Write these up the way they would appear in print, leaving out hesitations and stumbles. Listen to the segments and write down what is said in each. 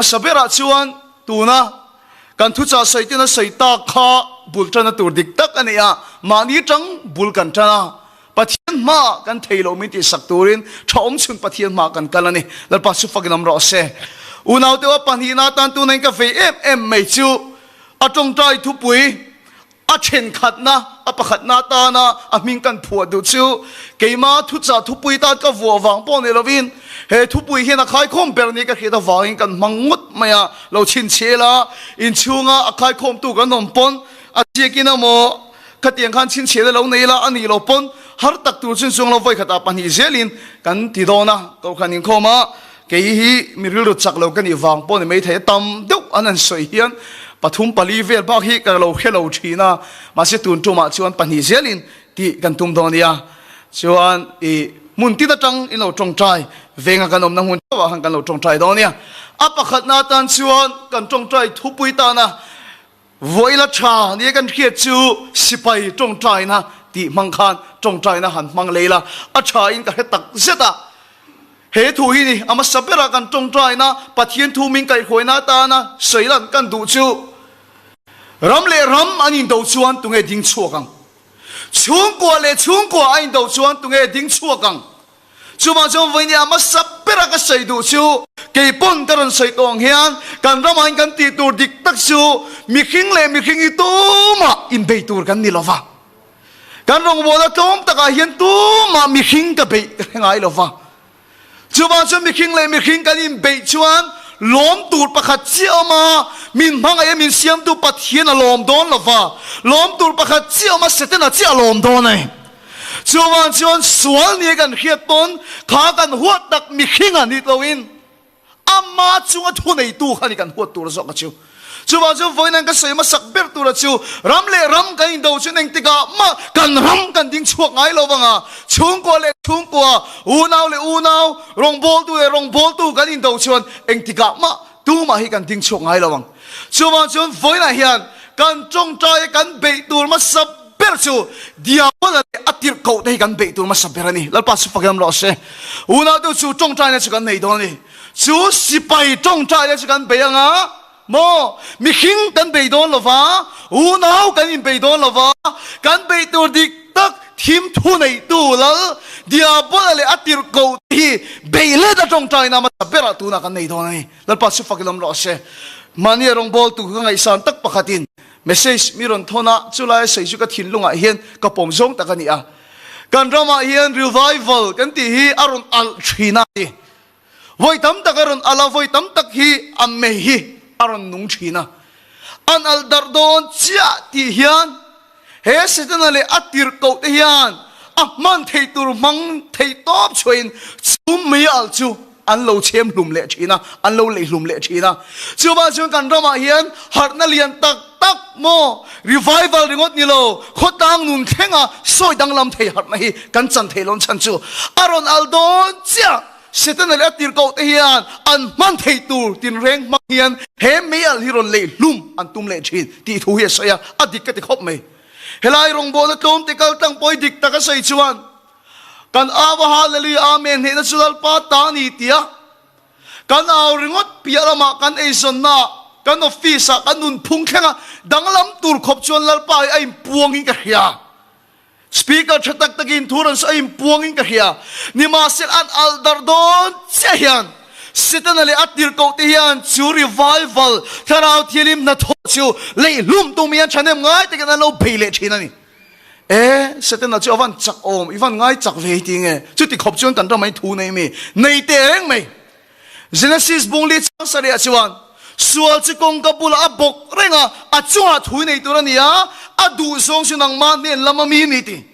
Hmasa berah chuan tuna kan thuchah sawitin a sawi tak kha bul tana tur dik tak a ni a, mahni tang bul kan tan a, Pathian hmaah kan thei lo min tihsak turin tha awm chhun Pathian hmaah kan kal a ni. Lalpa chu fakin awm rawh se. Unaute aw pahnihna atan tuna in ka vei em em mai chu a tawngtai thupui A thenkhatna, a pakhatna atana a hming kan phuah duh chu keima thuchah thupui tan ka vuah vang pawh ni lovin he thupui hian a khaikhawm ber ni ka hriat avangin kan hmang ngawt mai a, lo chhinchhial a, inchhunga a khaikhawmtu kan awm pawn a ziakin emaw khatiang khan chhinchhial a lo nei ila a nih loh pawn har tak tur chun chuang lo vawikhatah pahnih zelin kan ti dawn a, kohhran inkhawm a Kei hi mi rilru chak lo ka nih vang pawh ni maithei a, tam deuh an han sawi hian pathum pali vel bak hi ka lo hre lo thin a, mahse tun tumah chuan pahnih zelin tih kan tum dawn nia. Chuan i hmun tin atang in lo tawngtai venga kan awmna hmun theuhah khan kan lo tawngtai dawn nia. A pakhatna atan chuan kan tawngtai thupui tana Vawiila tha nia kan hriat chu sipai tawngtaina tih hmang khan tawngtaina han hmang lei la, a tha in ka hre tak zet a. He thu hi ni a hmasa berah kan tawngtaina Pathian thu min kaihhruaina atana sawi lan kan duh chu ram leh ram an indo chuan tunge ding chhuak ang? Chhungkua leh chhungkua a indo chuan tunge ding chhuak ang? Chuvang chuan vawiin a hmasa bera ka sawi duh chu kei pawn ka rawn sawi tawh ang hian kan ramah hian kan tih tur dik tak chu mihring leh mihring hi tumah inbei tur kan ni lova. Kan rawngbawlna tlawm takah hian tumah mihring ka beih ka hre ngai lova. Chuvang chuan mihring leh mihring kan inbeih chuan lawm tur pakhat chiah awm a, min hmangaih a min siamtu Pathian a lawm dawn lova, lawm tur pakhat chiah awm a Setana chiah a lawm dawn a ni. Chuvang chuan sual nia kan hriat pawn kha kan huat tak mihring a ni tloin ama chunga thuneitu kha ni kan huat tur zawk a chu. Chuvang chuan vawiin ka sawi hmasak ber tura chu ram leh ram kan indo chuan engtikah mah kan ram kan ding chhuak ngai lo vang a, chhungkua leh chhungkua, unau leh unau, rawngbawltu leh rawngbawltu kan indo chuan engtikah mah tumah hi kan ding chhuak ngai lo ang. Chuvang chuan vawiinah hian kan tawngtai a kan beih tur hmasa ber chu Diabola leh a tirhkoh te hi kan beih tur hmasa ber a ni. Lalpa chu fak em rawh se. Unau chu tawngtaina chu kan nei dawn a ni. Chu sipai tawngtaina chu kan bei anga maw? Mihring kan bei dawn lova, unau kan inbei dawn lova, kan beih tur dik tak thim thu neitu Lal Diabola leh a tirhkoh te hi beih let a tawngtaina hmasa berah tunah kan nei dawn a ni. Lalpa chu fak em rawh se. Mahni a rawngbawltu ka ngaihsan tak pakhatin Message mi rawn thawn a, chulai a sawi chu ka thinlungah hian ka pawm zawng tak a ni a. Kan ramah hian revival kan tih hi a rawn alh thin a ni. Vawi tam tak a rawn alh a, vawi tam tak hi a mei hi a rawn nung thin a. An alh darh dawn chiah tih hian he Setana leh a tirhkoh te hian a hman theih tur hmang theih tawp chhuahin chu mei alh chu an lo chhem hlum leh thin a, an lo lei hlum leh thin a. Chuvang chuan kan ramah hian harhna lian tak tak maw, revival ringawt ni lo, khawtlang nun thlenga sawi danglam thei harhna hi kan chan thei lo chhan chu a rawn al dawn chiah. Setana leh a tirhkoh te hian an hman thei tur tinreng hmang hian he meialh hi rawn lei hlum an tum leh thin tih thu hi a sawi a, a dik ka ti khawp mai. Helai rawngbawlna tlawmte kal tlang pawh hi dik taka sawi chuan Kan au a Hallelujah Amen hnehna chu Lalpa ta ni tia kan au ringawt piah lamah kan eizawnna ah kan office ah kan nunphung thlenga danglam tur khawp chuan Lalpa hi a inpuangin ka hria. Speaker tha tak takin thu rawn sawi a inpuangin ka hria. Nimahsela an alh darh dawn chiah hian Setana leh a tirhkoh te hian chu revival thlarau thianghlim hnathawh chu leihlum tum hian thahnem ngai takin an lo bei leh thin a ni. E, Setana chu a van chak awm, i van ngai chak ve hi ti nge? Chuti khawp chuan kan ramah hi thu nei mi? Nei teh reng mai. Genesis bung li chang sarih ah chuan, Sual chu kawngka bulah a bawk reng a, a chungah thu i nei tur a ni a, a duh zawng chu nangmah hnen lam a mi ni ti.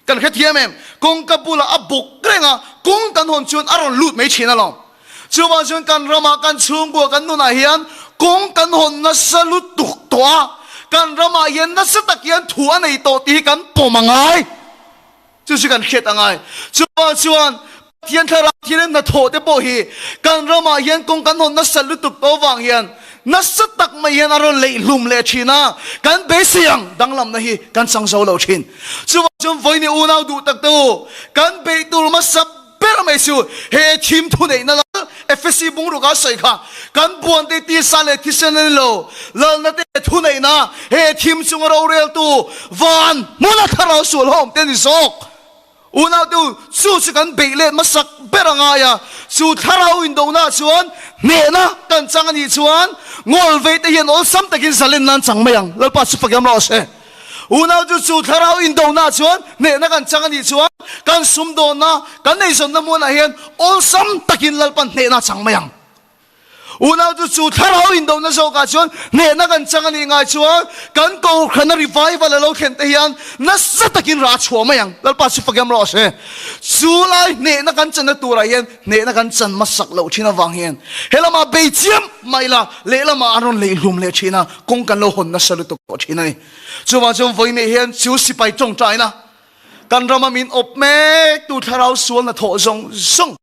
Kan hrethiam em? Kawngka bulah a bawk reng a, kawng kan hawn chuan a rawn lut mai thin alawm. Chuvang chuan kan ramah, kan chhungkua, kan nunah hian kawng kan hawn nasa lutuk tawh a, kan ramah hian nasa tak hian thu a nei tawh tih hi kan pawm a ngai. Chu chu kan hriat a ngai. Chuvang chuan Pathian thlarau thil in hnathawh te pawh hi kan ramah hian kawng kan hawn nasa lutuk tawh avang hian nasa tak mai hian a rawn leih hlum leh thin a, kan beisei ang danglamna hi kan chang zo lo thin. Chuvang chuan vawiin unau duh tak te u, kan beih tur hmasa Ber mai chu he thim thuneihna lal Efesi bungruk a sawi kha, Kan buante tisa leh thisen a ni lo, lalna te thuneihna he thim chunga roreltu van hmuna thlarau sual ho awm te a ni zawk. Unaute u, chu chu kan beih let hmasak ber a ngai a, chu thlarau indohnaah chuan hnehna kan chang a nih chuan ngawlvei te hian awlsam takin zalen nan chang mai ang. Lalpa chu fakiam rawh se. Unau chu chu thlarau indohnaah chuan hnehna kan chang a nih chuan kan sumdawnna, kan eizawnna hmunah hian awlsam takin Lalpan hnehna a chang mai ang. Unau chu chu thlarau indohna zawkah chuan hnehna kan chang a nih ngai chuan kan kohhrana revival a lo thlen te hian nasa takin rah a chhuah mai ang. Lalpa chu fakiam rawh se. Chu lai hnehna kan channa turah hian hnehna kan chan hmasak loh thin avang hian he lamah bei chiam mai la lehlamah an rawn leihlum leh thin a, kawng kan lo hawn nasa lutuk tawh thin a ni. Chuvang chuan vawiin hian chu sipai tawngtaina kan rama min awp mek tu thlarau sual hnathawh zawng zawng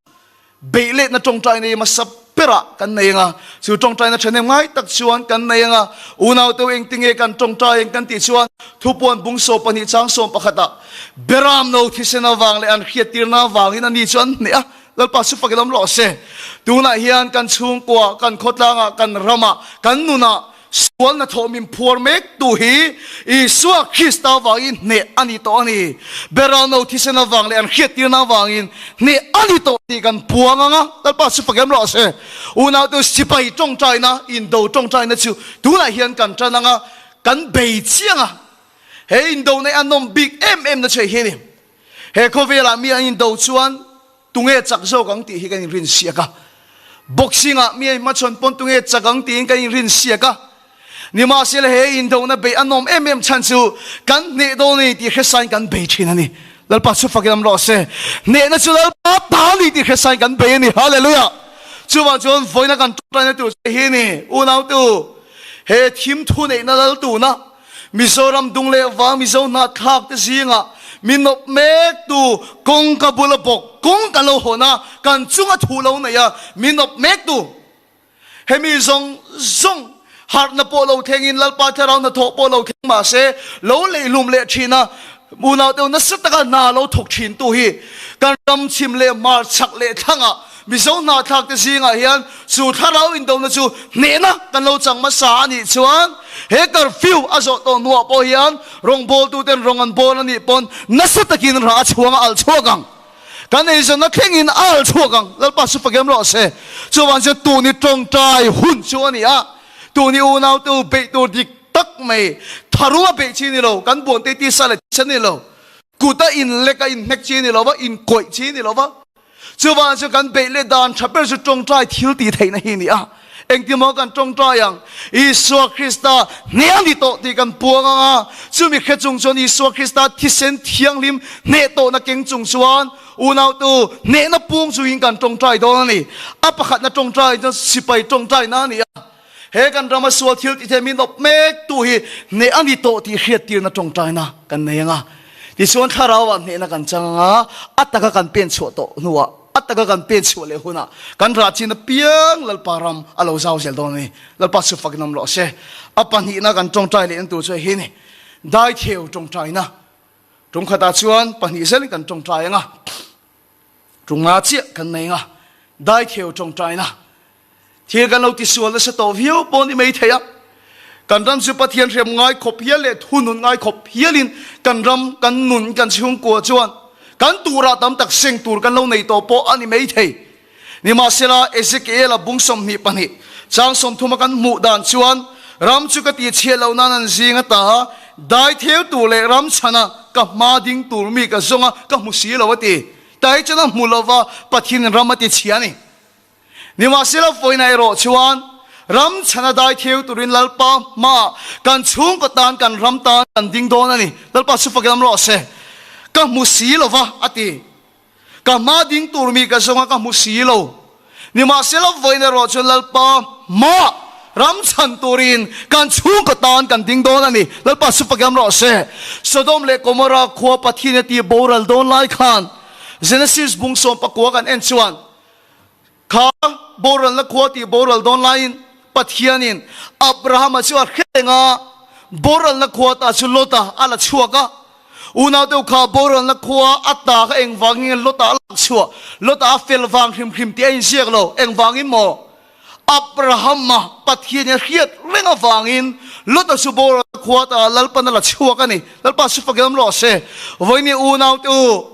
Beih letna tawngtaina hi hmasa berah kan nei anga, chu tawngtaina thahnem ngai tak chuan kan nei anga, unau teu engtinge kan tawngtai ang kan tih chuan thupuan bung 12 chang 11 ah Beram no thisen avang leh an hriattirna avangin ani chu an hneh a, Lalpa chu fakin awm rawh se. Tunah hian kan chhungkua, kan khawtlangah, kan ramah, kan nunah Sual hnathawh min phuar mek tu hi Isua Krista avangin hneh a ni tawh a ni. Berano thisen avang leh an hriattirna avangin hneh a ni tawh tih kan puang ang a, Lalpa chu fakem rawh se. Unaute sipai tawngtaina, indo tawngtaina chu tunah hian kan tan ang a, kan bei chiang a. He indona hi a nawm bik em em na chu hei hi a ni. He khawvelah mi an indo chuan Tunge chak zawk ang tih hi kan inrin siak a. Boxing ah mi a inhmachhawn pawn tunge chak ang tiin kan inrin siak a. Nimahsela he indohna beih a nawm em em chhan chu kan hneh dawn a ni tih hresain kan bei thin a ni. Lalpa chu fakin awm rawh se. Hnehna chu Lalpa ta a ni tih hresain kan bei a ni. Hallelujah! Chuvang chuan vawiina kan tawngtaina tur che hi ni, unautu, he thim thuneihna lal tuna Mizoram dung leh vang Mizo hnahthlak te zingah mi nawp mek tu kawngka bula bawk kawng kan lo hawn a, kan chunga thu lo nei a, mi nawp mek tu hemi zawng zawng harhna pawh lo thlengin Lalpa Thlarau hnathawh pawh lo thleng mahse lo leihlum leh thin a, unau deuh nasa taka hna lo thawk thin tu hi kan ram chhim leh hmar chhak leh thlangah Mizo hnahthlak te zingah hian chu thlarau indona chu hnehna kan lo chang hmasa a nih chuan he curfew a zawh tawh hnuah pawh hian rawngbawltuten rawng an bawl a nih pawn nasa takin rah a chhuang a alh chhuak ang. Kan eizawnna thlengin a alh chhuak ang. Lalpa chu fakem rawh se. Chuvang chuan tuni tawngtai hun chu a ni a, tuni unaute u beih tur dik tak mai tharu a beih chi ni lo, kan buan te tisa leh thisen ni lo, kut a inlek a inhnek chi ni lo va, inkawih chi ni lo va, Chuvang chu kan beih leh dan tha ber chu tawngtai thil tih theihna hi a ni a. Engtin maw kan tawngtai ang? Isua Krista hneh a ni tawh tih kan puang ang a. Chumi hre chung chuan Isua Krista thisen thianghlim hneh tawhna keng chung chuan unautu hnehna pung chungin kan tawngtai dawn a ni. A pakhatna tawngtai chuan sipai tawngtaina a ni a. He kan rama sual thil tih theih min awp mek tu hi hneh a ni tawh tih hriattirna tawngtaina kan nei ang a. Tichuan thlarauah hnehna kan chang ang a, a taka kan pen chhuah tawh hnuah, a taka kan pen chhuah leh hunah kan rah chin apiang Lalpa ram a lo zau zel dawn a ni. Lalpa chu fakin awm rawh se. A pahnihna kan tawngtai lehna tur chu hei hi a ni, Daitheu tawngtaina. Tumkhatah chuan pahnih zelin kan tawngtai ang a, tunga chiah kan nei ang a, Daitheu tawngtaina. Thil kan lo tisual nasa tawh viau pawh ni mai thei a, kan ram chu Pathian hrem ngai khawp hial leh thunun ngai khawp hialin kan ram, kan nun, kan chhungkua chuan kan turah tam tak seng tur kan lo nei tawh pawh a ni mai thei. Nimahsela, Ezekiel-a bung 22 chang 30 a kan hmuh dan chuan, Ram chu ka tihchhiat loh nan an zing ata a, dai theu tur leh ram chhana ka hma ding tur mi ka zawng a, ka hmu si lo a ti. Tai chuan a hmu lova, Pathianin ram a tichhia a ni. Nimahsela vawiina erawh chuan ram chhana dai theu turin Lalpa hmaah kan chhungkaw tan kan ram tan kan ding dawn a ni. Lalpa chu fakin awm rawh se. Ka hmu si lo va, a ti. Ka hma ding tur mi ka zawng a, ka hmu si lo. Nimahsela vawiina erawh chuan Lalpa hmaah ram chhan turin kan chhungkaw tan kan ding dawn a ni. Lalpa chu fakin awm rawh se. Sodom leh Gomorrah khua Pathian a tih boral dawn lai khan Genesis bung 19 kan en chuan Kha boralna khua tih boral dawn laiin Pathianin Abrahama chu a hre reng a, boralna khua ta chu Lota a la chhuak a. Unau deuh kha boralna khua a ta kha engvangin nge Lota a lak chhuah? Lota a fel vang hrim hrim tih a inziak lo. Engvangin maw? Abrahama Pathian in a hriat reng avangin Lota chu boralna khua ta Lalpan a la chhuak a ni. Lalpa chu fak em rawh se. Vawiin unau te u,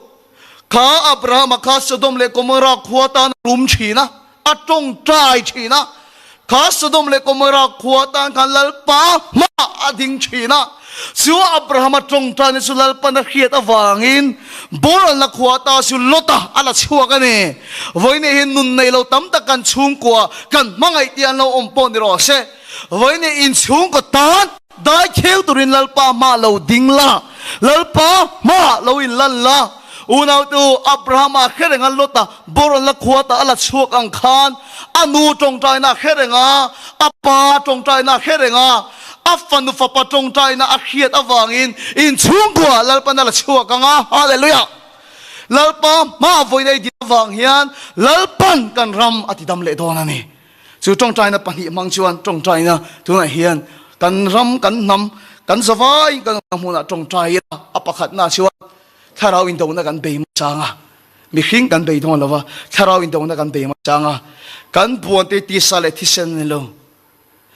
kha Abrahama kha Sodom leh Gomorrah khua tan a rum thin a, a tawngtai thin a. Kha Sodom leh Gomorrah khua tan khan Lalpa hmaah a ding thin a. Chu Abrahama tawngtaina chu Lalpan a hriat avangin boralna khua ta chu Lota a la chhuak a ni. Vawiin hi nun nei lo tam tak kan chhungkua kan hmangaih tih an lo awm pawh ni rawh se. Vawiin inchhungkaw tan dai kheu turin Lalpa hmaah lo ding la, Lalpa hmaah lo inlan la. Unautu Abrahama hre renga Lota boralna khua ta a la chhuak ang khan a nu tawngtaina a hre reng a, a pa tawngtaina a hre reng a, a fanu fapa tawngtaina a hriat avangin inchhungkua Lalpan a la chhuak ang a. Hallelujah! Lalpa hma vawiin ei din avang hian Lalpan kan ram a tidam leh dawn a ni. Chu tawngtaina pahnih hmang chuan tawngtaina tunah hian kan ram, kan hnam, kan zavaiin kan hmunah tawngtai ila a pakhatna chuan thlarau indona kan bei hmasang a. Mihring kan bei dawn lo va, thlarau indona kan bei hmasang a. Kan buante tisa leh thisen a ni lo.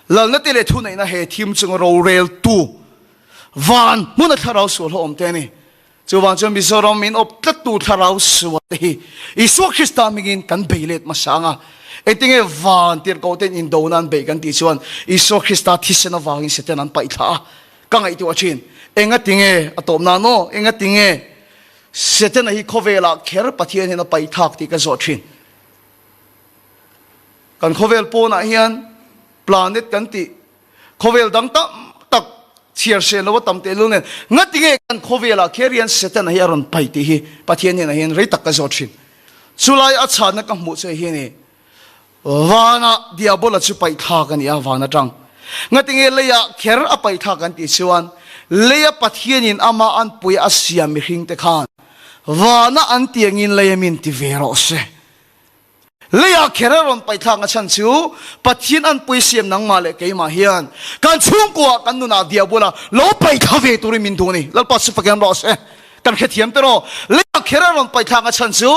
Lalna te leh thuneihna he thim chunga roreltu van hmuna thlarau sual ho awm te a ni. Chuvang chuan Mizoram in awp tlattu thlarau sual te hi Isua Krista hmingin kan bei let hmasang a. Engtinge van tirhkoh ten indona an bei kan tih chuan Isua Krista thisen avangin Satan an paih thla a. Ka ngaihtuah thin, engatinge a tawp nan aw, engatinge Setana hi khawvelah kher Pathian hian a paih thak tih ka zawh thin. Kan khawvel pawnah hian planet kan tih khawvel dang tam tak chhiar se lo a tam tehlul nen ngatinge kan khawvelah kher hian Setana hi a rawn paih tih hi Pathian hnenah hian rei tak ka zawh thin. Chulai a chhanna ka hmuh che hi a ni. Vanah Diabola chu paih thlak a ni a, van atang. Ngatinge leiah kher a paih thlak kan tih chuan leia Pathianin ama anpui a siam mihringte khan vana an tiangin lei a min ti ve rawh se. Leiah kher a rawn paih thlak na chhan chu Pathian anpui siam nangmah leh keimah hian kan chhungkuaah kan nunah Diabola lo paih thla ve turin min duh a ni. Lalpa chu fakiam rawh se. Kan hrethiam te rawh. Leiah kher a rawn paih thlak a chhan chu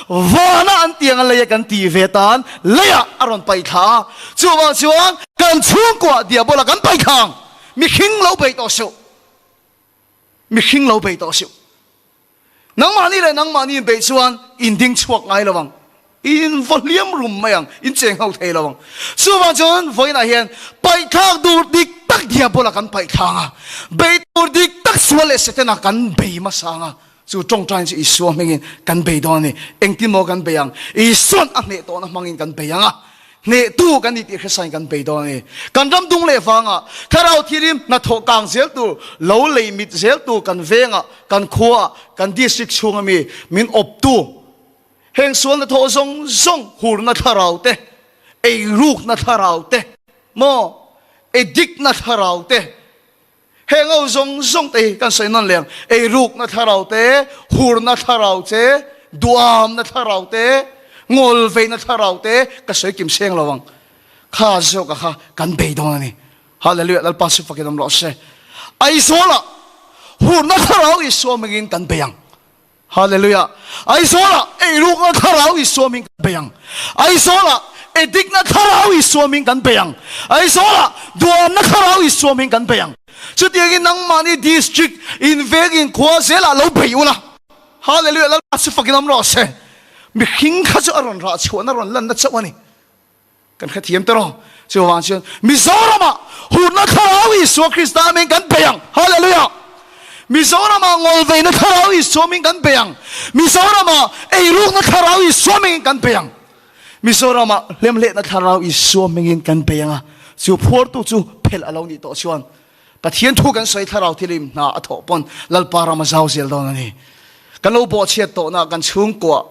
vana an tiang a leia kan tih ve tan leiah a rawn paih thla a. Chuvang chuan kan chhungkuah diabola kan paih thla ang. Mihring lo bei tawh suh. Mihring lo bei tawh suh. Nangmahni leh nangmahni in beih chuan in ding chhuak ngai lo ang. In va hliam rum mai ang, in cheng ho thei lo ang. Chuvang chuan vawiinah hian paihthlak dur dik tak diabola kan paihthlak a, bei tur dik tak sual leh Setana kan bei hmasa ang a, chu tawngtain chu Isua hmingin kan bei dawn a ni. Engtin maw kan bei ang? Isuan a hneh tawhna hmangin kan bei ang a, hnehtu kan ni tih hresain kan bei dawn a ni. Kan ram dung leh vangah thlarau thilim hnathawh kang zel tur, lo lei mit zel tur kan vengah, kan khuaah, kan district chhunga mi min awptu, Heng sualna thawh zawng zawng hurna thlarau te, eirukna thlarau te, maw edikna thlarau te, heng ho zawng zawng te hi kan sawi nawn leh ang, eirukna thlarau te, hurna thlarau te, duamna thlarau te, ngawlveina thlarau te ka sawi kim seng lo ang. Kha zawka kha kan bei dawn a ni. Hallelujah, Lalpa chu fakin awm rawh se. Aizawlah hurna thlarau Isua hmingin kan bei ang. Hallelujah. Aizawlah eirukna thlarau Isua hming kan bei ang. Aizawlah edikna thlarau Isua hming kan bei ang. Aizawlah duamna thlarau Isua hming kan bei ang. Chutiangin nangmahni district in veng in khua zelah lo bei ula. Hallelujah. Lalpa chu fakin awm rawh se. Mihring kha chu a rawn rah chhuahna rawn lanna chauh a ni. Kan hrethiam ta rawh. Chuvang chuan Mizoramah hurna thlarau Isua Krista hming kan bei ang. Hallelujah! Mizoramah ngawlveina thlarau Isua hming kan bei ang. Mizoramah eirukna thlarau Isua hmingin kan bei ang. Mizoramah hlemhlehna thlarau Isua hmingin kan bei ang a. Chu phuartu chu phelh a lo nih tawh chuan Pathian thu kan sawi thlarau thilim hna a thawh pawn Lalpa ram a zau zel dawn a ni. Kan lo bawhchhiat tawhna kan chhungkuah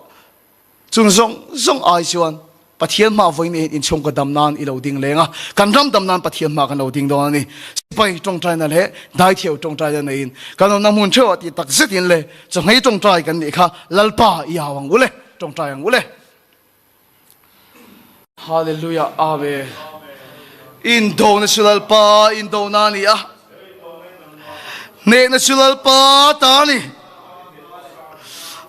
Chung zawng zawng ai chuan Pathian hma vawiin in inchhungkaw dam nan i lo ding leng a, kan ram dam nan Pathian hma kan lo ding dawn a ni. Sipai tawngtaina leh daithiau tawngtaina neiin kan awmna hmun theuhah tih tak zetin le chawhmei tawngtai kan nih kha Lalpa i au ang u le, tawngtai ang u le. Hallelujah Amen. Indona chu Lalpa indona a ni a. Hnehna chu Lalpa ta a ni.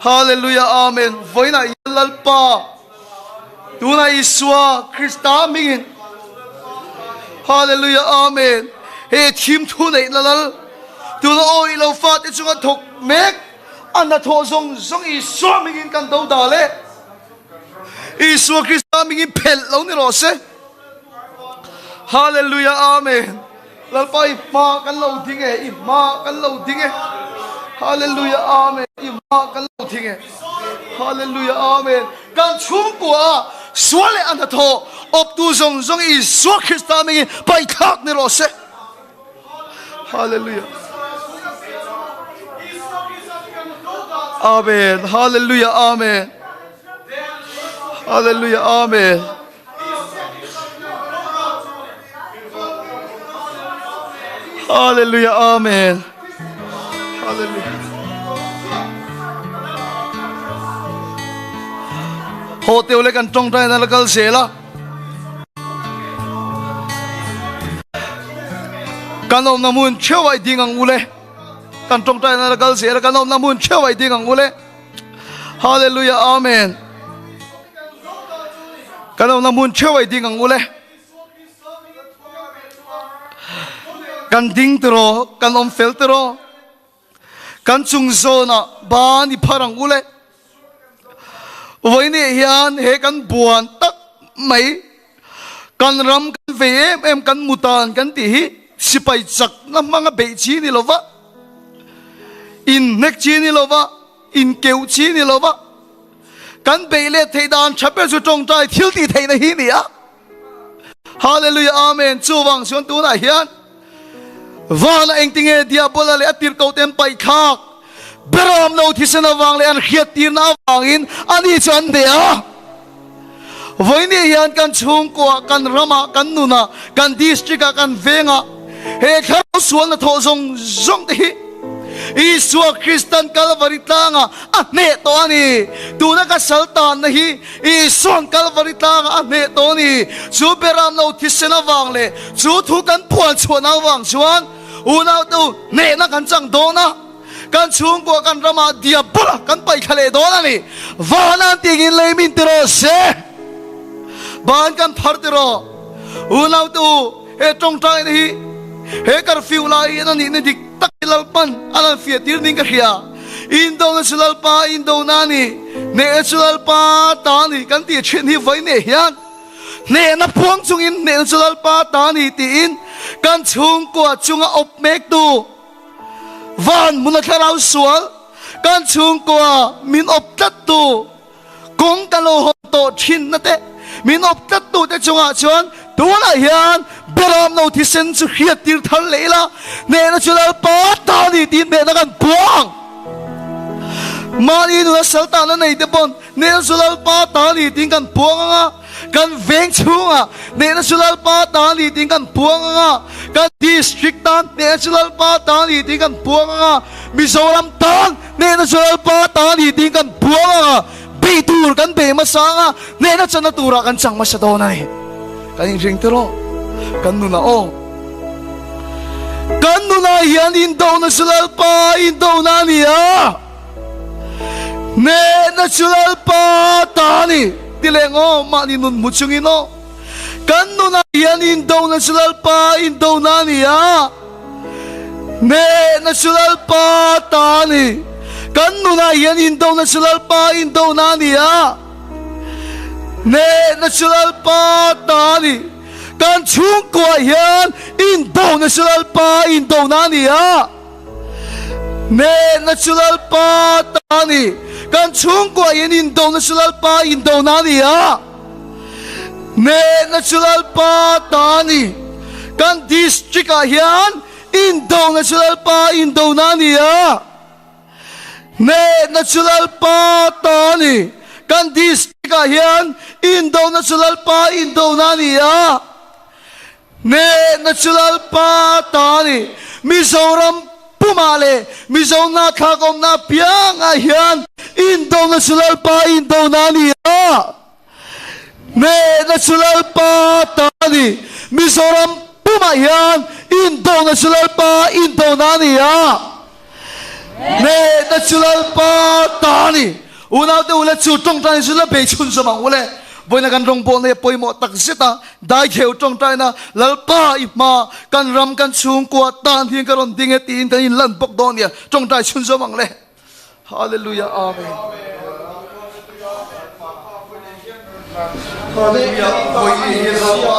Hallelujah Amen. Vawiinah hian Lalpa tunah Isua Krista hmingin Hallelujah Amen. He thim thu neihna lal tuna awih lo fate chunga thawk mek a hnathawh zawng zawng Isua hmingin kan do dal e. Isua Krista hmingin phelh lo ni rawh se. Hallelujah Amen. Lalpa i hma kan lo ding e, i hma kan lo ding e. Hallelujah Amen. I hma kan lo ding e. Hallelujah Amen. Kan chhungkua a sual leh a hnathawh awptu zawng zawng Isua Krista hmingin paithlak ni rawh se. Hallelujah. Amen. Hallelujah. Amen. Hallelujah. Amen. Hallelujah. Amen. Hallelujah. Ho teu le kan tong tai na la kal sela. Kan om na mun chewai ding ang ule. Kan tong tai na la kal sela kan om na mun chewai ding ang ule. Hallelujah Amen. Kan awmna hmun theuh ai ding ang ule. Kan ding tiraw, kan awm fel tiraw. Kan chung zawnah ban i phar ang ule. Vawiin hian he kan buan tak mai kan ram kan vei em em kan mutan kan tih hi sipai chakna hmanga beih chi ni lova inhnek chi ni lova inkeuh chi ni lova kan beih leh theih dan tha ber chu tawngtai thil tih theihna hi ni a. Hallelujah Amen chuvang chuan tunah hian vana engtinge diabola leh a tirhkoh te an paihthlak berawm lo thisen avang leh an hriattirna avangin ani chu an hneh a. Vawiin hian kan chhungkuah, kan ramah, kan nunah, kan district-ah, kan vengah he thlarau sualna thawh zawng zawng te hi Isua Kristan Kalvari tlangah a hneh tawh a ni. Tuna ka sal tanna hi Isua'n Kalvari tlangah a hneh tawh a ni. Chu beram lo thisen avang leh chu thu kan puan chhuahna avang chuan unaute u hnehna kan chang dawn a. Kan chhungkua kan ramah diabola kan paihthla leh dawn a ni. Vana an tingin lei min ti rawh se. Ban kan phar ti rawh. Unaute u, he tawngtaina hi he curfew lai hian a nihna dik tak hi Lalpan a lan fiah tir niin ka hria. Indona chu Lalpa indona a ni, hnehna chu Lalpa ta a ni kan tih thin hi vawi neh hian hnehna phuang chungin hnehna chu Lalpa ta a ni tiin kan chhungkua chunga awp mektu Van hmuna thlarau sual kan chhungkua min awp tlat tu kawng ka lo hawn tawh thin na te min awp tlat tu te chungah chuan tunah hian beram no thisen chu hriat tir thar leh ila hnehna chu Lalpa ta ni tiin hnehna kan puang. Mahni nuna sal tahna nei te pawn hnehna chu Lalpa ta ni tiin kan puang anga Kan veng chhungah hnehna chu Lalpa ta ni tiin kan puang ang a, kan district tan hnehna chu Lalpa ta ni tiin kan puang ang a, Mizoram tan hnehna chu Lalpa ta ni tiin kan puang ang a, bei tur kan bei hmasa ang a, hnehna chana turah kan chang hmasa dawn a ni. Kan inring tiraw? Kan nunah aw. Kan nunah hian indona chu Lalpa indona a ni a. Hnehna chu Lalpa ta a ni ti leng aw, mahni nun hmu chungin aw. Kan nunah hian indona chu Lalpa indona a ni a, hnehna chu Lalpa ta a ni. Kan nunah hian indona chu Lalpa indona a ni a, hnehna chu Lalpa ta a ni. Kan chhungkuah hian indona chu Lalpa indona a ni a. Hnehna chu Lalpa ta a ni. Kan chhungkuah hian indona chu Lalpa indona a ni a. Hnehna chu Lalpa ta a ni. Kan district ah hian indona chu Lalpa indona a ni a. Hnehna chu Lalpa ta a ni. Kan district ah hian indona chu Lalpa indona a ni a. Hnehna chu Lalpa ta a ni. Mizoram pumah leh Mizo hnathlak awmna apiangah hian indona chu Lalpa indona a ni a. Hnehna chu Lalpa ta a ni. Mizoram pumah hian indona chu Lalpa indona a ni a. Hnehna chu Lalpa ta a ni. Unaute u le chu tawngtaina chu la bei chhunzawm ang u le. Vawiina kan rawngbawlna hi a pawimawh tak zet a, Daitheu tawngtaina Lalpa i hma kan ram kan chhungkua tan hian ka rawn ding e tiin kan inlan bawk dawn nia, tawngtai chhunzawm ang le. Hallelujah Amen. Hallelujah Vawiin hi Lalpa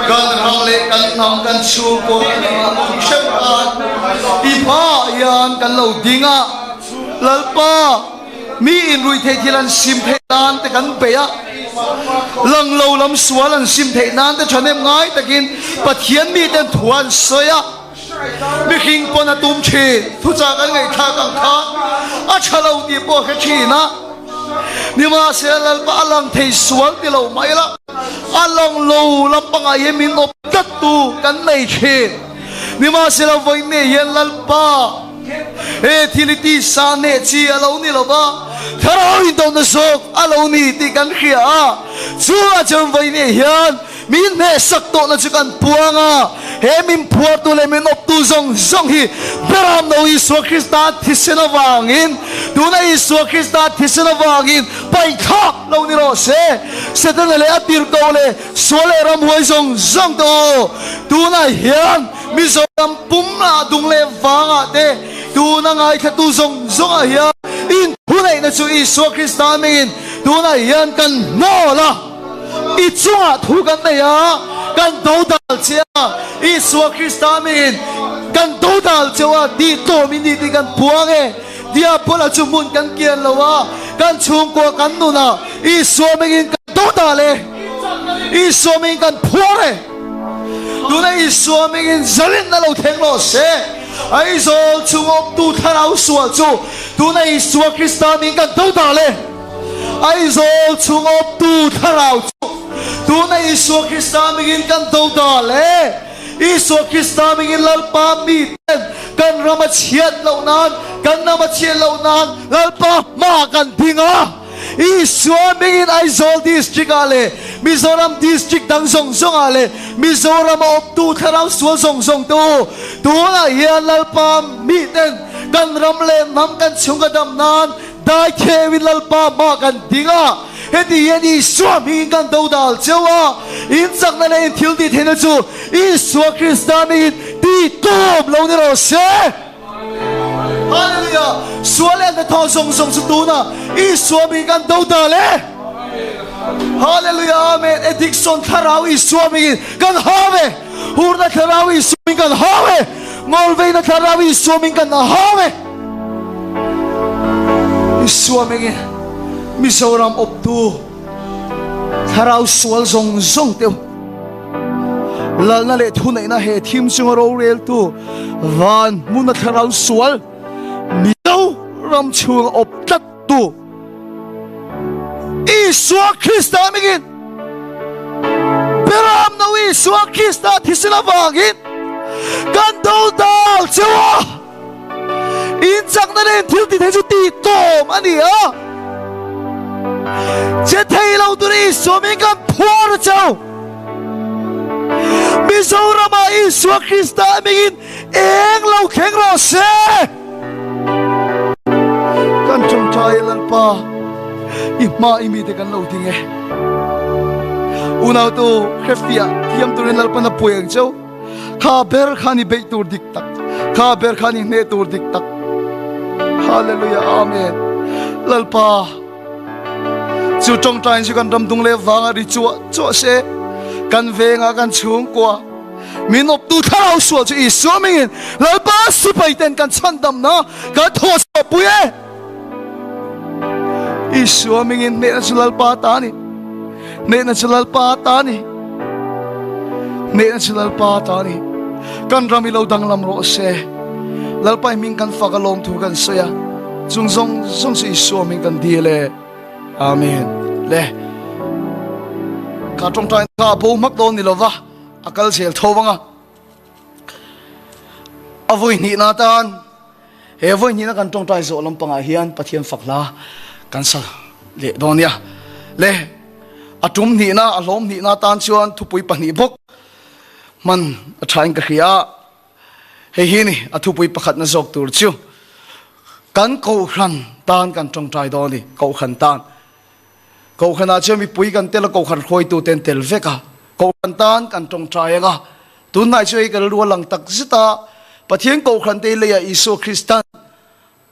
kan ram leh kan hnam kan chhungkua kan ram hreuh tan i hmaah hian kan lo ding a, Lalpa mi in ruihtheih thil an sim theih nan te kan bei a, lang lo lam sual an sim theih nan te thahnem ngai takin Pathian miten thu an sawi a, mihring pawn a tum thin thuchah kan ngaihthlak ang kha a tha lo tih pawh a hre thin a, nimahsela Lalpa a lang thei sual ti lo mai la, a lang lo lampangah hian min awp tlat tu kan nei thin, nimahsela vawiin hian Lalpa. He thil hi tisa neh chi a lo ni lo va, thlarau indawhna zawk a lo ni tih kan hria a. Chungah chuan vawiin hian min hnehsak tawhna chu kan puang a, he min phuartu leh min awptu zawng zawng hi Beram No Isua Krista thisen avangin, tuna Isua Krista thisen avangin paihthlak lo ni rawh se. Setana leh a tirhkoh leh sual leh ramhuai zawng zawng te u, tunah hian Mizoram pum lah dung leh vangah te tuna ngaithlatu zawng zawngah hian in thuneihna chu Isua Krista hmingin tunah hian kan hnawl a, i chungah thu kan nei a, kan dodal che a, Isua Krista hmingin kan dodal cheu a tih tlawm in ni tih kan puang e. Diabola chu hmun kan kian lo a, kan chhungkua kan nun a, Isua hmingin kan dodal e, Isua hmingin kan phuar e. Tuna Isua hmingin zalenna lo thleng rawh se. Aizawl chhung awmtu thlarau sual chu tuna Isua Krista hming kan do dal e. Aizawl chhung awmtu thlarau chu tuna Isua Krista hmingin kan do dal e. Isua Krista hmingin Lalpa miten kan ram a chhiat loh nan, kan ram a chhiat loh nan Lalpa hmaah kan ding a. Isua hmingin Aizawl District ah leh Mizoram District dang zawng zawng ah leh Mizoram a awmtu thlarau sual zawng zawng te u, tunah hian Lalpa miten kan ram leh hnam kan chhung ka dam nan dai theuhin Lalpa hma kan ding a, heti hian Isua hmingin kan dodal cheu a, in chakna leh in thil tih theihna chu Isua Krista hmingin tih tum lo ni rawh se. Hallelujah! Sual leh hnathawh zawng zawng chu tunah Isua mingin kan do dal e. Hallelujah! Amen! Addiction thlarau Isua mingin kan hau e. Hurna thlarau Isua mingin kan hau e. Ngawlveina thlarau Isua mingin kan hau e. Isua mingin Mizoram awptu thlarau sual zawng zawng te u. Lalna leh thuneihna he thim chunga roreltu van hmuna thlarau sual Mizo ram chhunga awp tlattu Isua Krista hmingin Beram no Isua Krista thisen avangin kan dodal cheu a. In chakna leh in thil ti thei chu tih tawm a ni a. Che thei lo tur Isua min kan phuar a cheu. Mizoramah Isua Krista hmingin eng lo thleng rawh se. Kan tawngtai Lalpa i hma i mite kan lo ding e. Unautu hrefiah thiam turin Lalpan a pui ang cheu. Kha ber khan i beih tur dik tak, kha ber khan i hneh tur dik tak. Hallelujah, Amen. Lalpa, chu tawngtain chu kan ram dung leh vanga ri chuah chuah se, kan venga kan chhungkua min awptu thlarau sual chu Isua mingin Lalpa sipai ten kan chhandamna kan thaw chhuah pui e. Isua mingin hnehna chu Lalpa ta ni. Hnehna chu Lalpa ta ni. Hnehna chu Lalpa ta ni. Kan ram i lo danglam rawh se. Lalpa i hming kan fak a lawm thu kan sawi a. Chung zawng zawng chu Isua hming kan dil e. Amen. Le. Ka tawngtai kha bo hmak dawn ni lova a kal zel tho vanga. A vawi hnihna tan He vawi hnihna kan tawngtai zawh lampangah hian Pathian fak hla kan sa leh dawn nia. Le, a tum hnihna, a hlawm hnihna tan chuan thupui pahnih bawk hman a thain ka hria a. Hei hi ni a thupui pakhatna zawk tur chu. Kan Kohhran tan kan tawngtai dawn a ni, Kohhran tan. Kohhranah chuan mipui kan tel a, Kohhran hruaitute an tel vek a. Kohhran tan kan tawngtai ang a. Tunhnai chu hei kan rilru a lang tak zet a, Pathian Kohhran te hi leiah Isua Kristan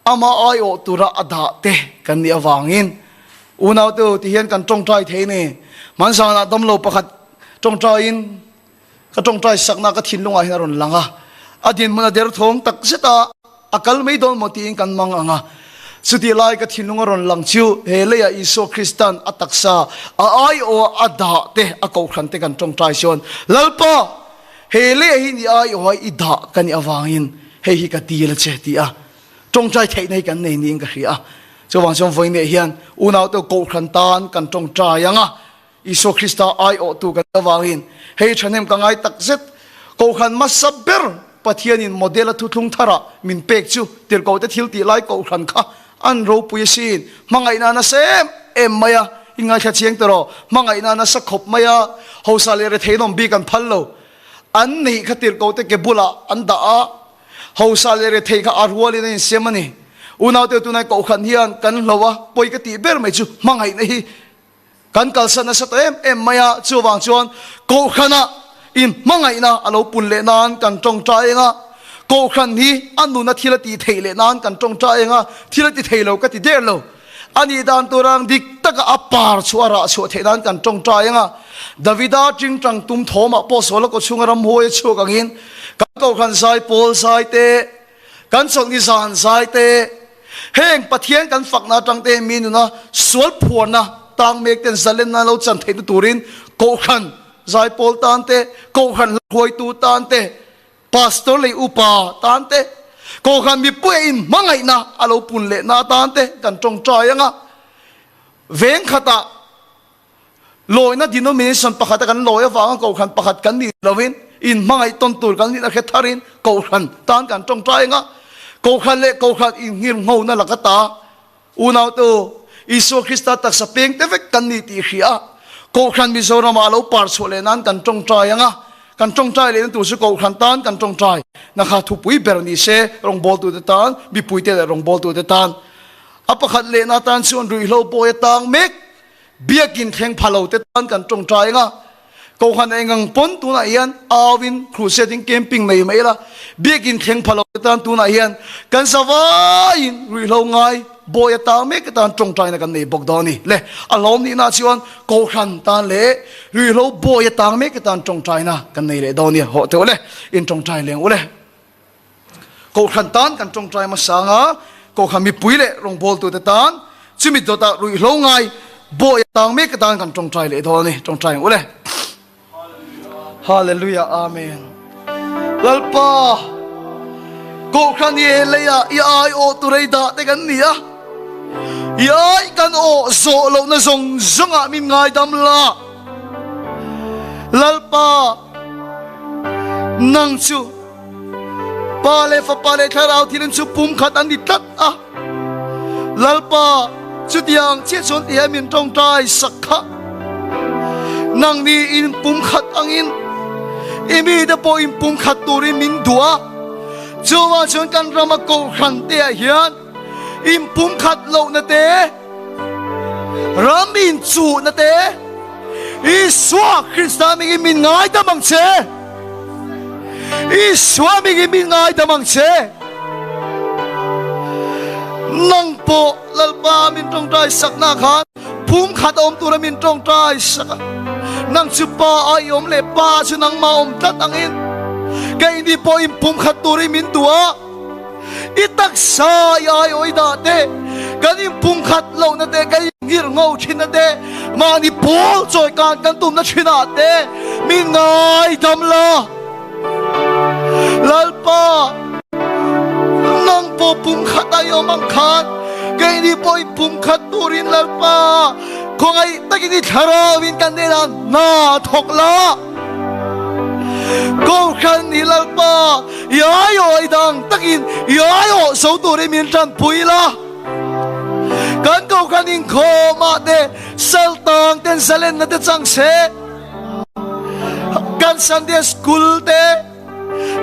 ama aiawh tura a dah te kan nih avangin unaute u tihian kan tawngtai thei a ni. Hmanzanah damlo pakhat tawngtaiin Ka tawngtai sakna ka thinlungah hian a rawn lang a, a dinhmun a derthawng tak zet a, a kal mai dawn maw tiin kan mang ang a. Chutih lai ka thinlung a rawn lang chu he leiah Isua Kristan a taksa a aiawha a dah te, a kohhran te kan tawngtai chuan, Lalpa, he leiah hian i aiawha i dah ka nih avangin hei hi ka dil a che ti a tawngtai theihna hi kan nei niin ka hria a. Chuvang chuan vawiinah hian unaute kohhran tan kan tawngtai ang a, Isua Krista aiawhtu kan avangin hei thahnem ka ngai tak zet. Kohhran hmasa ber Pathianin model a thuthlung tharah min pek chu tirhkohte thil tih lai kohhran kha an ropui asin. Hmangaihna a nasa em em mai a, in ngaithla chiang ta rawh. Hmangaihna a nasa khawp mai a, hausa leh rethei an awm bik an phal lo. An neih kha tirhkohte ke bulah an dah a, hausa leh rethei kha a rualin an insiam a ni. Unaute tunai kohhran hian kan hlo a, pawi ka tih ber mai chu hmangaihna hi Kan kalsan nasa ta em em mai a, chuvang chuan Kohhranah inhmangaihna a lo pun leh nan kan tawngtai eng a, Kohhran hi a nuna thil a tih theih leh nan kan tawngtai eng a, thil a ti thei lo ka ti der lo. A nih dan tur ang dik taka a par chhuah a rah chhuah theih nan kan tawngtai eng a, Davida tingtang tum thawmah pawh Saula kawchhunga ramhuai a chhuak angin kan Kohhran zai pawl zai te, Kan chawlhni zan zai te, heng Pathian kan fakna atang te mi nuna sual phuarna tang mek ten zalenna lo chan theihna turin Kohhran zaipawl tan te, Kohhran hruaitu tan te, Pastor leh upa tan te, Kohhran mipui a inhmangaihna a lo pun lehna atan te kan tawngtai anga veng khatah Lawina denomination pakhata kan lawi avanga kohhran pakhat kan nih lovin inhmangaih tawn tur kan nihna hre tharin kohhran tan kan tawngtai anga kohhran leh kohhran inngirnghona laka ta unaute u Isua Krista taksa peng te vek kan ni tih hria kohhran Mizoramah a lo par chhuah leh nan kan tawngtai anga kan tawngtai lehna tur chu kohhran tan kan tawngtai na kha thupui ber ni se rawngbawltute tan mipuite leh rawngbawltute tan a pakhat lehna tan chuan ruihhlo pawi a tang mek Biakin thleng pha lo te tan kan tawngtai anga, Kohhran engang pawn tunah hian auin crusade in camping nei mai ila, Biakin thleng pha lo te tan tunah hian kan zavaiin ruihhlo ngai bawi atang mek te tan tawngtaina kan nei bawk dawn a ni. Le, a hlawm nihna chuan Kohhran tan leh ruihhlo bawi atang mek te tan tawngtaina kan nei leh dawn a ni. Hawh teh ule, in tawngtai leng ule. Kohhran tan kan tawngtai hmasa anga, Kohhran mipui leh rawngbawltute tan chumi dawtah ruihhlo ngai bawi a tang mek atan kan tawngtai leh dawn a ni. Tawngtai ang ule. Hallelujah Amen. Lalpa Kohhran i leiah i ai awh tur ei dah te kan ni a. I ai kan awh zawh lohna zawng zawngah min ngaidam la. Lalpa Nang chu Pa leh Fapa leh Thlarau thilin chu pumkhat an ni tlat a. Lalpa, chutiang chiah chuan ti hian min tawngtai sak kha. Nang ni in pumkhat angin i mite pawh in pumkhat turin min duh a. Chuvang chuan kan rama kohhran te ah hian in pumkhat lohna te, Ram inchuhna te, Isua Krista mingin min ngaidam ang che. Isua mingin min ngaidam ang che. Nang pawh Lalpa min tawngtai sakna khan pumkhat awm tura min tawngtai sak a. Nang chu Pa a i awm leh Pa chu nangmah awm tlat angin keini pawh in pumkhat turin min duh a. I taksa i aiawh i dah te, kan inpumkhat lohna te, kan inngirh ngo thinna te, mahni pawl chawi kan kan tumna thinah te min ngaidam la. Lalpa, nang pawh pumkhat a i awm ang khan keini pawh inpumkhat turin Lalpa khawngaih takin i thlarauin kan hnenah hna thawk la. Kohhran hi Lalpa i aiawh i dang takin i aiawh zo turin min tanpui la. Kan kohhran inkhawmah te saltang ten zalenna te chang se. Kan Sunday School te.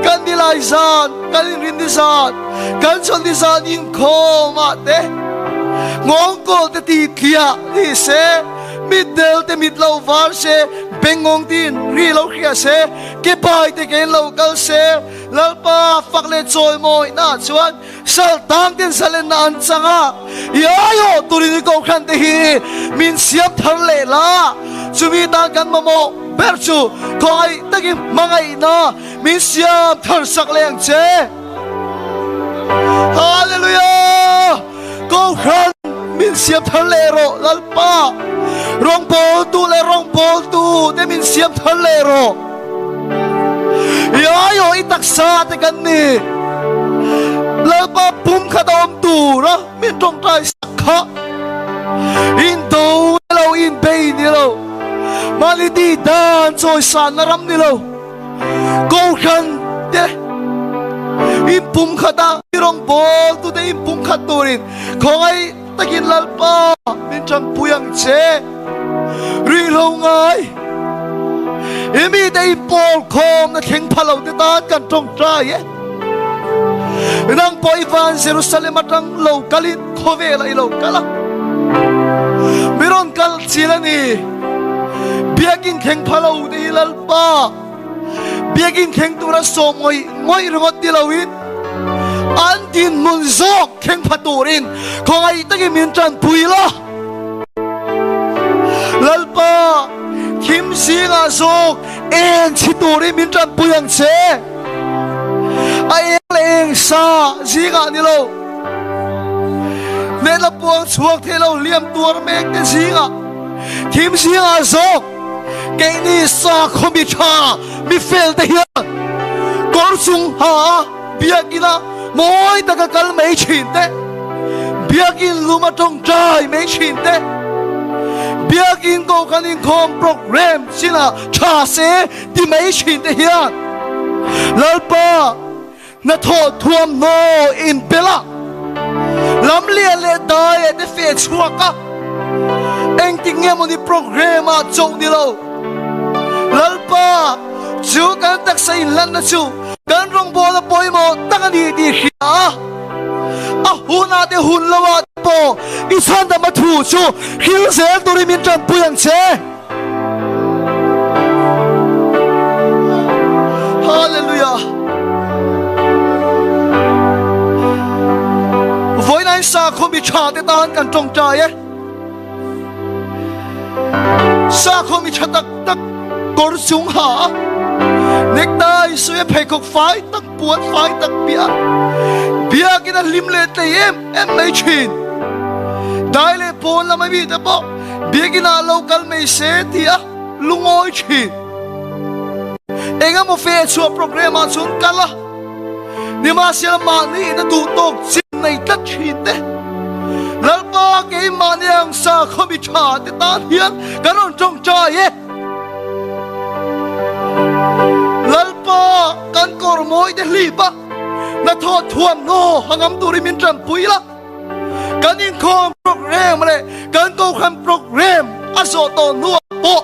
Kan nilai zan, kan inrinni zan, kan chawlhni zan inkhawm ah te nghawngkawl te ti tliah ni se, mitdel te mit lo var se, bengngawng tin ri lo hria se, ke bai te ke in lo kal se, Lalpa fak leh chawimawihna ah chuan sal tang ten zalenna an chang a, i aiawh turin i kohhran te hi min siam thar leh la, chumi tan kan mamawh ber chu khawngaih takin hmangaihna min siam thar sak leh ang che. Hallelujah! Kohhran min siam thar leh rawh Lalpa, rawngbawltu leh rawngbawltu te min siam thar leh rawh. I aiawh i taksa te kan ni. Lalpa pum khat a awm tura min tawngtai sak kha. Indo ni lo, inbei ni lo, mahni tih dan chawisanna ram ni lo, Kohhran te inpum khata i rawngbawltu te inpum khat turin khawngaih takin Lalpa min tanpui ang che. Rihlo ngai i mite inpawl khawmna thleng pha lo te tan kan tawngtai e. Nang pawh i van Jerusalem atang lo kalin khawvelah i lo kal a, mi rawn kal chil a ni. Biakin thleng pha lo te hi Lalpa biakin thleng tura sawm ngawih ngawih ringawt ti loin an dinhmun zawk thleng pha turin khawngaih takin min tanpui la. Lalpa thim zingah zawk eng chhi turin min tanpui ang che. A eng leh eng sa zingah ni lo. Hmela puang chhuak thei lo hliam tuar mek te zingah thim zingah zawk keini sakhaw mi tha mi fel te hian kawr chung ha a biakina mawi taka kal mai thin te biakin lum a tawngtai mai thin te biakin kohhran inkhawm program chinah tha se ti mai thin te hian Lalpa Hnathawh thuamhnaw inbel a, lam lian leh dai ah te feh chhuak a, engtik nge mawni program ah chauh ni lo. Lalpa, chu kan taksa inhlanna chu kan rawngbawlna pawimawh tak a ni tih hria a, a hunah te hun lo ah te pawh i chhandama thu chu hril zel turin min tanpui ang che. Hallelujah. Vawiin sakhaw mi tha te tan kan tawngtai e. Sakhaw mi tha tak tak kawr chung ha a necktie suia pheikhawk fai tak puan fai tak piah biakin a hlim leh tlei em em mai thin. Dai leh pawn lama mi te pawh Biakinn ah lo kal mai se ti a lungawi thin. Engemaw fe chhuah program ah chuan kal a, nimahsela mahni in a duh tawk chin nei tlat thin te. Lalpa keimahni ang sakhaw mi tha te tan hian kan rawn tawngtai e. Lalpa kan kawr mawi te hlip a, hnathawh thuamhnaw hangam turin min tanpui la. Kan inkhawm program leh kan kohhran program a zawh tawh hnuah pawh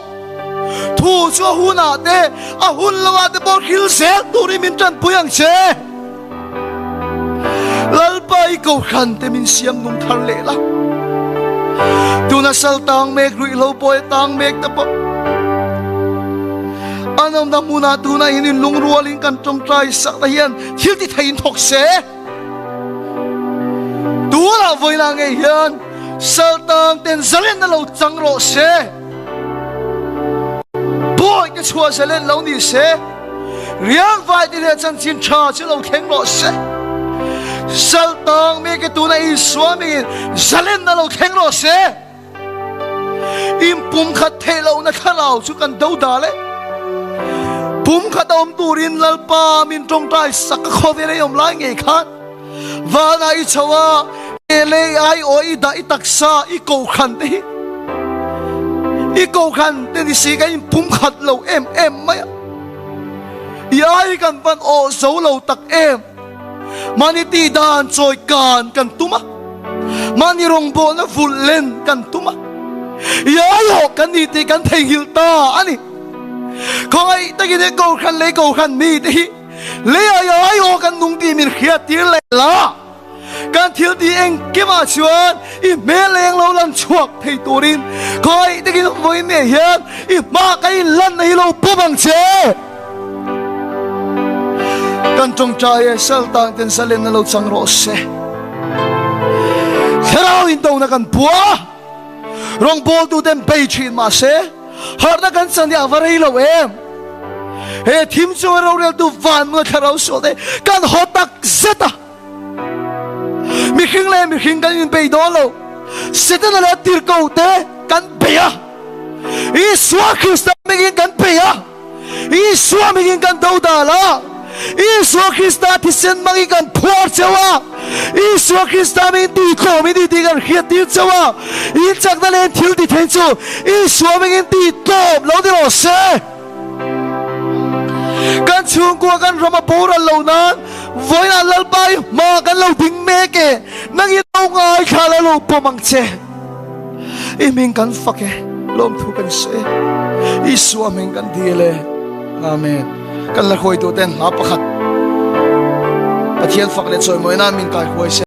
thu chu a hunah te a hun lovah te pawh hril zel turin min tanpui ang che. Lalpa i kohhran te min siam nung thar leh la. Tuna sal tang mek ruihhlo pawh e tang mek te pawh an awmna hmunah tuna in inlungrualin kan tawngtai sakna hian thil ti theiin thawk se. Tunah vawilah ngei hian saltang ten zalen na lo chang rawh se. Bawi te chhuah zalen lo ni se. Riang vai te hneh chanchin tha chu lo thleng rawh se. Saltang mi ke tuna Isua mingin zalen na lo thleng rawh se. Inpumkhat theih lohna thlarau chu kan do dal e. Pumkhat a awm turin Lalpa min tawngtai sak a khawvel ei awm lai ngei khan vanah i chho a, ke lei ai aw i dah i taksa i kohhran te hi i kohhran te ni si kan inpumkhat lo em em mai a. I ai kan van awh zo lo tak em. Mahni tih dan chawi kan kan tum a, mahni rawngbawlna vulh len kan tum a, iaiawh kan ni tih kan theihnghilh ta a ni. Khawngaih takin he Kohhran lei Kohhran mite hi Leiah i aiawh kan nung tih min hriattir leh la. Kan thil tih engkimah chuan i hmel eng lo lan chhuak thei turin khawi takin vawiin nen hian i hma ka inlanna hi lo pawm ang che. Kan tawngtai e saltang ten zalenna lo chang rawh se. Thlarau indona kan pua rawngbawltu ten bei thin mahse harhna kan chan hi a va rei lo em. He thim chunga roreltu van hmuna thlarau sual te kan haw tak zet a. Mihring leh mihring kan inbei dawn lo. Setana leh a tirhkoh te kan bei a. Isua Krista hmingin kan bei a. Isua hmingin kan dodal a. Isua Krista thisen hmangin kan phuar cheu a. Isua Krista hmingin tihtlawm i ni tih kan hriattir cheu a. In chakna leh in thil ti theih chu Isua hmingin tihtlawm lo ni rawh se. Kan chhungkua kan ram a boral lo nan vawiinah Lalpa i hma kan lo ding mek e, nangin lo ngaithla la lo pawm ang che. I hming kan fak e, lawmthu kan sawi e, Isua hming kan dil e. Amen. Kan la hruaitu ten hla pakhat Pathian fak leh chawimawi nan min kai huai se.